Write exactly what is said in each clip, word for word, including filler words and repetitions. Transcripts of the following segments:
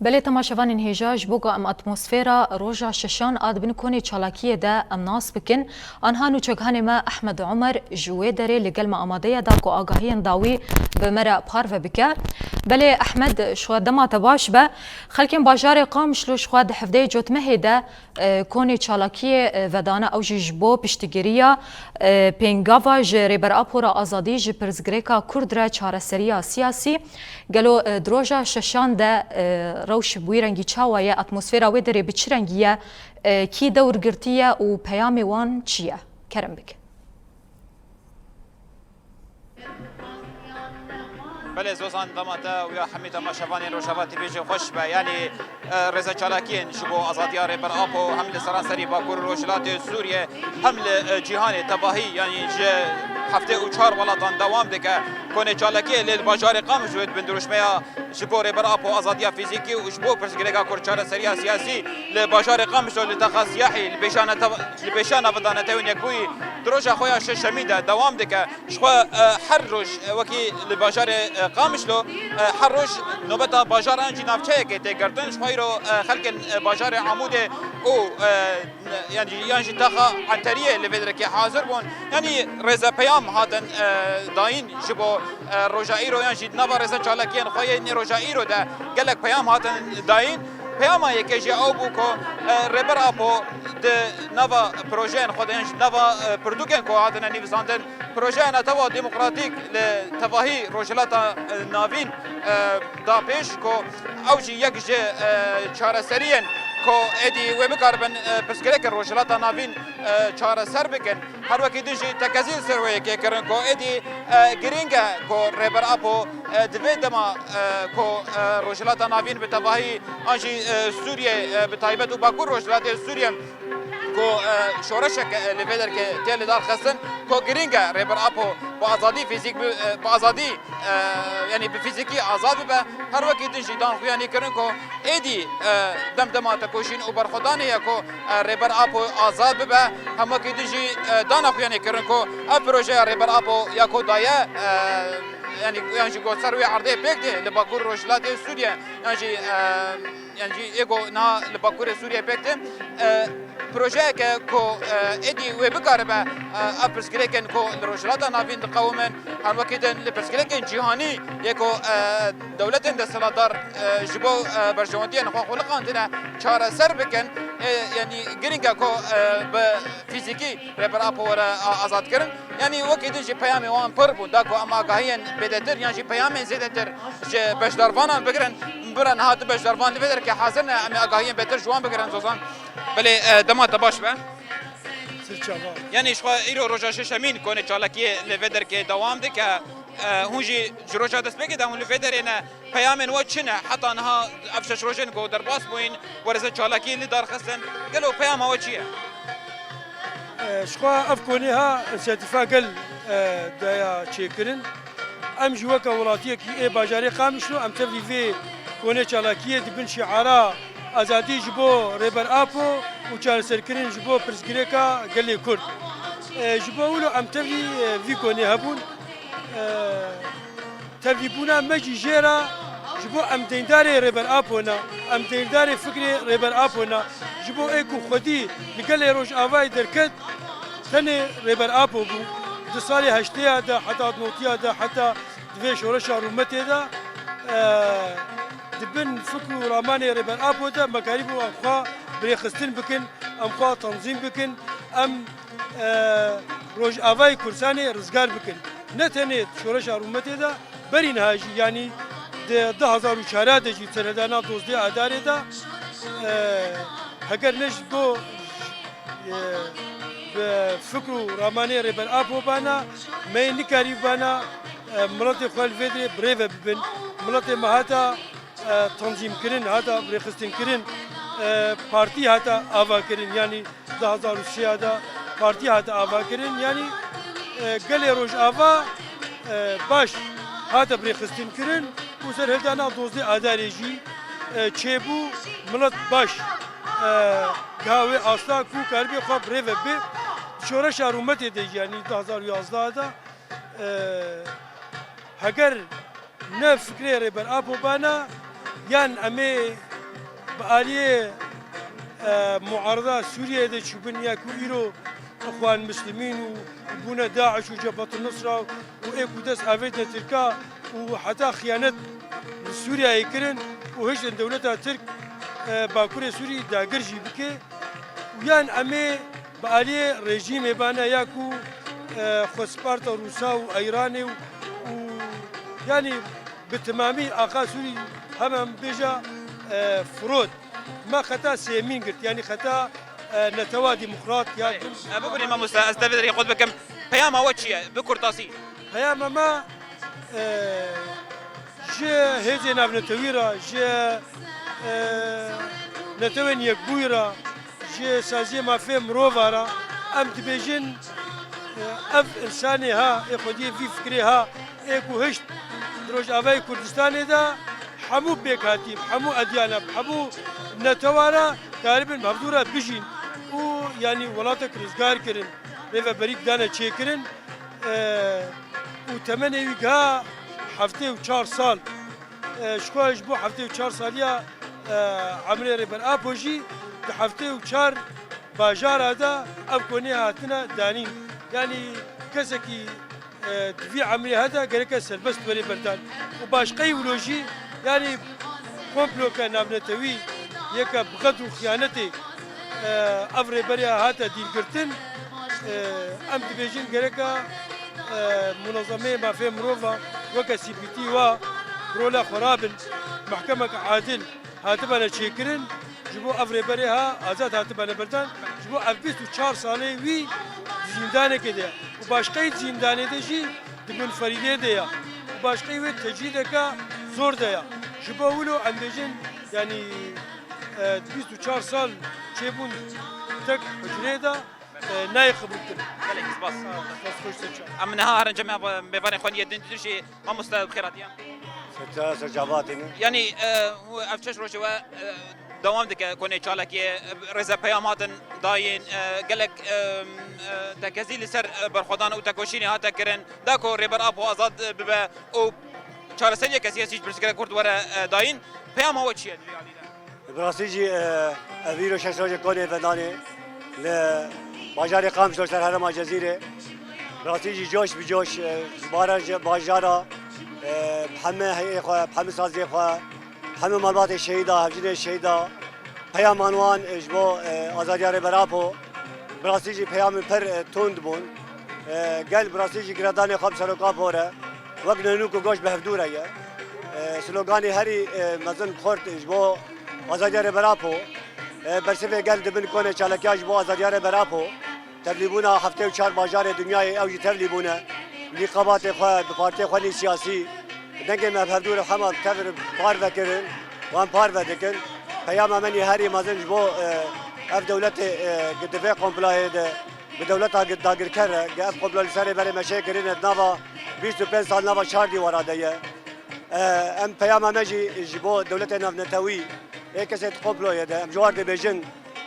Belê temaşevanên hêja, ji bo ku em atmosfera roja şeşan a di bin konê çalakiyê de em nas bikin, anha nûçeghanê me Ehmed Omer ji wê derê li gel me amade ye, da ku agahiyên dawî bi me re parve bike. Belê Ehmed, ji xwe dema te baş be. Xelkên bajarê Qamişlo ji xwe di hevdeyê Cotmehê de, e, konê çalakiyê, e, vedane, ew jî ji bo piştgiriya, e, pêngava ji Rêber Apo re azadî, ji pirsgirêka Kurd re çareseriya siyasî. Gelo, e, di roja şeşan de, e, rewş bi wî rengî çawa ye? Atmosfera wê derê bi çi rengî ye? E, kî dewr girtiye û peyamê wan çi ye? Kerem bike. Belê Zozan, dema te û ya hemî temaşevanên Rojava T V jî xweş be. Yanî, e, rêzeçalakiyên ji bo azadiya Rêber Apo hem li seranserî Bakur û Rojhilatê Sûriyê hem li, e, cîhanê tevahî, yanî ji heftê û çar welatan dewam dike. Konê çalakiyê lê li bajarê Qamişlo di bin dirûşmeya ji bo Rêber Apo azadiya fîzîkî û ji bo pirsgirêka Kurd çareseriya siyasî li bajarê Qamişlo li Texa Siyahî li pêşana tev-, li pêşana Vidanetewên Yekbûyî di roja xwe ya şeşemî de dewam dike. Ji xwe, e, her roj, e, wekî li bajarê, e, Qamişlo, e, her roj nobeta bajaran jî navçeyekê tê girtin. Ji xwe îro, e, xelkên, e, bajarê Amûdê û, e, yan jî, yan jî taxa Enteriyê li vê derekê hazir bûn. Yanî rêze peyam hatin, e, dayîn ji bo, e, roja îro, yan jî di nava rêze çalakiyên xwe yên roja îro de gelek peyam hatin dayîn. Peyama yekê jî ew bû ku, e, Rêber Apo di nava projeyên xwe de yan jî nava, e, pirtûkên ku hatine nivîsandin, Projeya Netewa Demokratîk li tevahî Rojhilata, e, Navîn, e, da pêş ku ew jî yek ji, e, çareseriyên ku êdî wê bikaribin, e, pirsgirêkên Rojhilata Navîn, e, çareser bikin. Her wekî din jî tekezî li ser wê yekê kirin ku êdî, e, girîng e ku Rêber Apo, e, di vê dema, e, ku, e, Rojhilata Navîn bi tevahî an jî, e, Sûriyê, e, bi taybet û Bakur Rojhilatê Sûriyê ku, e, şoreşek, e, li vê derkê tê li dar xistin, ku girîng e Rêber Apo bi azadî fîzîk bi, e, bi azadî, e, yanî bi fîzîkî azad bibe. Her wekî din jî dan xuyanî kirin ku êdî, e, dem dema tekoşîn û berxwedanê ye ku, e, Rêber Apo azad bibe. Hem wekî din jî, e, dana xuyanî kirin ku ev projeya Rêber Apo ya ku daye, e, yanî yan jî ku ser wê erdê pêk tê li Bakur Rojhilatê Sûriye, yan jî, e, yan jî ê ku niha li Bakurê Sûriyê pêk tê, e, projeyeke ku, e, êdî wê bikaribe, e, ev pirsgirêkên ku li Rojhilata Navîn diqewimin, her wekî din li pirsgirêkên cîhanî yê ku, e, dewletên desthilatdar, e, ji bo, e, berjewendiyên xwe xuliqandine çareser bikin, e, yanî girîng e ku, e, bi fîzîkî Rêber Apo were a-, azadkirin. Yanî wekî din jî peyamê wan pir bûn, da ku em agahiyên bêdetir yan jî peyamên zêdetir ji beşdarvanan bigirin. Bira niha tu beşdarvan li vê derkê hazir ne, em ê agahiyên bêtir ji wan bigirin Zozan. Belê, e, dema te baş be. Sirçava. Yanî ji xwe îro roja şeşemîn konê çalakiyê li vê derkê dewam dike. E, hûn jî ji roja destpêkê de hûn li vê derê ne. Peyamên we çi ne? Heta niha ev şeş rojên ku derbas bûyîn, werze çalakî li dar xistin. Gelo peyama we çi ye? E, ji xwe ev konê ha însiyatîfa gel, e, daya çêkirin. Em jî weke welatiyekî ê bajarê Qamişlo, em tevlî vê konê çalakiyê dibin şiara azadî ji bo Rêber Apo û çareserkirin ji bo pirsgirêka gelê Kurd. E, ji bo wilo em tevlî, e, vî konê hebûn. E, Tevlîbûna me jî jê re ji bo em deyndarê Rêber Apo ne, em deyndarê fikrê Rêber Apo ne. Ji bo ê ku xwedî li gelê Rojavayê derket, tenê Rêber Apo bû. Di salê heştê ya de, heta notiya de, heta di vê şoreşa rûmetê de, e, di bin fikr û ramanê Rêber Apo de me karîbû em xwe birêxistin bikin, em xwe tenzîm bikin, em e, Rojavayê Kurdistanê rizgar bikin. Ne tenê şoreşa rûmetê de, berî niha jî, yanî di du hazar û çar de jî, serhildana dozdeh Adarê de, e, heger ne ji bo, e, bi fikr û ramanê Rêber Apo bana, me yê nikarî bana, e, miletê xwe li vê dirê birêve bibin. Miletê me hata e, tanzîmkirin, hata birêxistinkirin, e, partî hata avakirin, yanî du hazar û sê de partî hate avakirin, yanî, e, gelê Rojava, e, baş hate birêxistinkirin û serhildana dozdeh Adarê jî, e, çêbû, milet baş, e, giha wê asta ku karibê xwe birêve bi. Şoreşa rûmetê de jî, yanî du hazar û yazdeh de, e, heger ne fikrê Rêber Apo bana, yan em ê Aliyê, e, muarida Sûriyeyê de çûbin ya ku îro Ixwan Muslimîn û bûne DAIŞ û Cebhetul Nusra û ê ku dest avêtine Tirka û heta xiyanet li Sûriyeyê kirin û hiştin dewleta Tirk, e, Bakurê Sûrî dagir jî bike û yan em ê bi aliyê rejîmê bane ya ku, e, xwesparta Rûsa û Eyranê û, û yanî bi timamî axa Sûrî heme bêja, e, firot. Me xeta sêmîn girt, yanî xeta, e, netewa demokrat ya Belê. E, bibûrî mamoste, ez tevê derê xwe bikim. Peyama we çi ye? Bi kurtasî. Peyama me, e, ji hêzên navnetewî re, ji, e, netewên yekbûyî re, ji saziyê mafê mirova re, em dibêjin, e, ev însanê ha, ê xwediyê vî fikirê ha, ê ku hişt di Rojavayê Kurdistanê de hemû pêkhatî, bi hemû edyana, bi hemû netewa re karibin bi hevdû re bijîn û yanî welatek rizgar kirin, rêveberîk dane çêkirin, e, û temenê wî giha heftê û çar sal. E, ji xwe ji bo heftê û çar saliya, e, emrê Rêber Apo jî di heftê û çar bajara de ev konê hatine danîn. Yanî kesekî, e, di vî emrê hede gereke serbest were berdan. Û başqeyî wilo jî, yanî komploke navnetewî yeke bi xet û xiyanetê, e, ev rêberê hate dîrgirtin, e, em dibêjin gereke, e, munezemeyê mafê mirova weke C P T wa rola xwe rabin, mehkemeke adil hatibene çêkirin, ji bo ev rêberê ha azad hatibene berdan, ji bo ev bîst û çar salê wî di zîndanekê de ye. Û başqeyî di zîndanê de jî di munferîdê de ye. Û başqeyî wê tecrîdeke zor de ye. Ji bo wilo em bêjin, yanî, e, bîst û çar sal çêbûn tek hucrê de, e, nayê qebûl kirin. Gelek spas. Spas xweş te çav. Em niha her encamê mêvanê xwe yên din dûr jî mamoste bi xêr hatiye. Seta ser cavatê ne. Yanî, e, ev şeş rojê we, e, dewam dike konê çalakiyê, e, rêze peyam hatin dayîn, e, gelek, e, e, tekezî li ser, e, berxwedan û tekoşînê hate kirin, da ku Rêber Apo azad, e, bibe û çareseriyeke siyasî ji pirsgirêka Kurd were, e, dayîn. Peyama we çi ye di vî alî de? Bi rastî jî, e, ev îro şeş rojê konê vendanê li bajarê Qamişlo ser herêma Cezîrê. Bi rastî jî coş bi coş, e, ji baran ji bajara, e, bi hemî heyê xwe, bi hemî saziyê xwe, bi hemî malbatê şehîda, hevjinê şehîda, peyaman wan, e, ji bo, e, azadiya Rêber Apo. Bi rastî jî peyamên pir, e, tund bûn. E, gel bi rastî jî girêdanê xwe bi Serok Apo re wek nenûk û goş bi hevdû re ye. E, sloganê herî, e, mezin xurt ji bo azadiya Rêber Apo. E, bersivê gel di bin konê çalakiya ji bo azadiya Rêber Apo. Tevlîbûna heftê û çar bajarê dinyayê ew jî tevlî bûne. Li xebatê xwe, bi partiyê xwe nî siyasî. Dengê me bi hevdû re hema bi tevr parve kirin, wan parve dikin. Peyama me nî herî mezin ji bo, e, ev dewletê, e, ku di vê komployê de bi dewleta dagirker e, ku ev komplo li ser rêberê me çêkirine di nava bîst û pênc sal nava çar dîwara de ye. E, em peyama me jî ji bo dewletê navnetewî, ê kesê di komployê de, em ji wan dibêjin,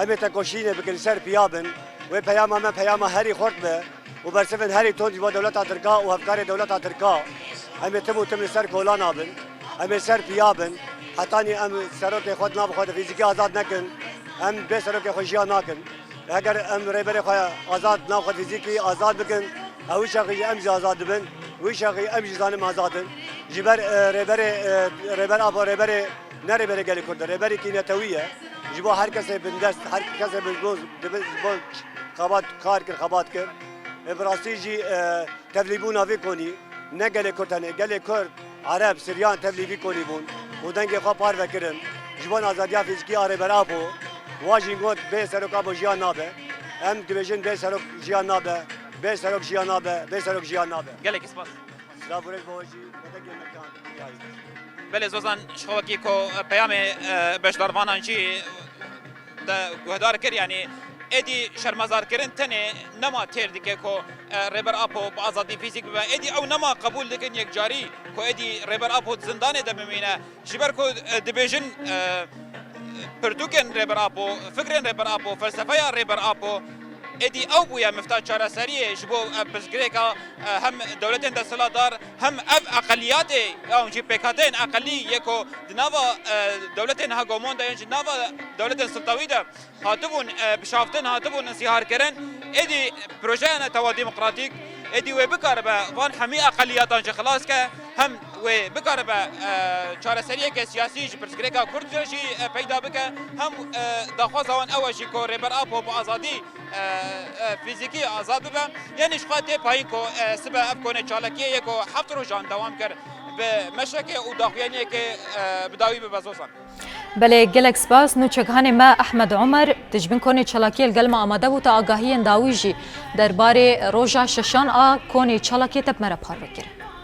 em ê tekoşînê bikin, ser piya bin. Wê peyama me peyama herî xurt be û bersivên herî tund ji bo dewleta Tirka û hevkarê dewleta Tirka. Em ê tim û tim li ser kolana bin. Em ê ser piya bin. Hetanî em serokê xwe di nav xwe de fîzîkî azad nekin, em bê serokê xwe jiyan nakin. Heger em rêberê xwe azad nav xwe fîzîkî azad bikin, ew wî çaxî jî em jî azad dibin. Wî çaxî em jî zanim azad in. Ji ber, e, rêberê, e, Rêber Apo rêberê ne rêberê gelê Kurd e, rêberêkî netewî ye. Ji bo her kesê bindest, her kesê bi bo, dibi, ji bo xebat, kar kir, xebat kir. E, bi rastî jî, e, tevlîbûna vê konî ne gelê Kurd tenê, gelê Kurd, Ereb, Siryan tevlî vî konî bûn û dengê xwe parve kirin. Ji bo azadiya fîzîkî a Rêber Apo, wa jî got bê Serok Apo jiyan nabe. Em dibêjin bê Serok jiyan nabe, bê Serok jiyan nabe, bê Serok jiyan nabe. Gelekî spas. Silav û rêz bo we jî, medekê me kan. Belê Zozan, ji xwe wekî ku peyamê, e, beşdarvanan jî te guhdar kir, yanî êdî şermezarkirin tenê nema têr dike ku, e, Rêber Apo bi azadî fîzîk bibe. Êdî ew nema qebûl dikin yekcarî ku êdî Rêber Apo di zindanê de bimîne. Ji ber ku, e, dibêjin, e, pirtûkên Rêber Apo, fikrên Rêber Apo, felsefeya Rêber Apo, Êdî ew bûye mifta çareseriyê ji bo, e, pirsgirêka, e, hem dewletên desthilatdar, hem ev eqeliyatê, yan jî pêkhateyên eqelî yê ku di nava, e, dewletên hegemon de yan jî nava dewletên siltewî de hatibûn, e, bişaftin, hatibûn însiharkirin. Êdî projeya netewa demokratîk, êdî wê bikaribe van hemî eqeliyatan jî xilas ke, hem wê bikaribe, e, çareseriyeke siyasî ji pirsgirêka Kurd re jî, e, peyda bike, hem, e, daxwaza wan ew e jî ku Rêber Apo bi azadî, e, e, fîzîkî azad bibe. Yanî ji xwe tê payîn ku, e, sibe ev konê çalakiyê yê ku heft rojan dewam kir bi meşekê û daxuyaniyekê, e, bi dawî bibe Zozan. Belê, gelek spas. Nûçeghanê me Ehmed Omer, tu ji bin konê çalakiyê li gel me amade bû, te agahiyên dawî jî derbarê roja şeşan a konê çalakiyê te bi me re parve kir.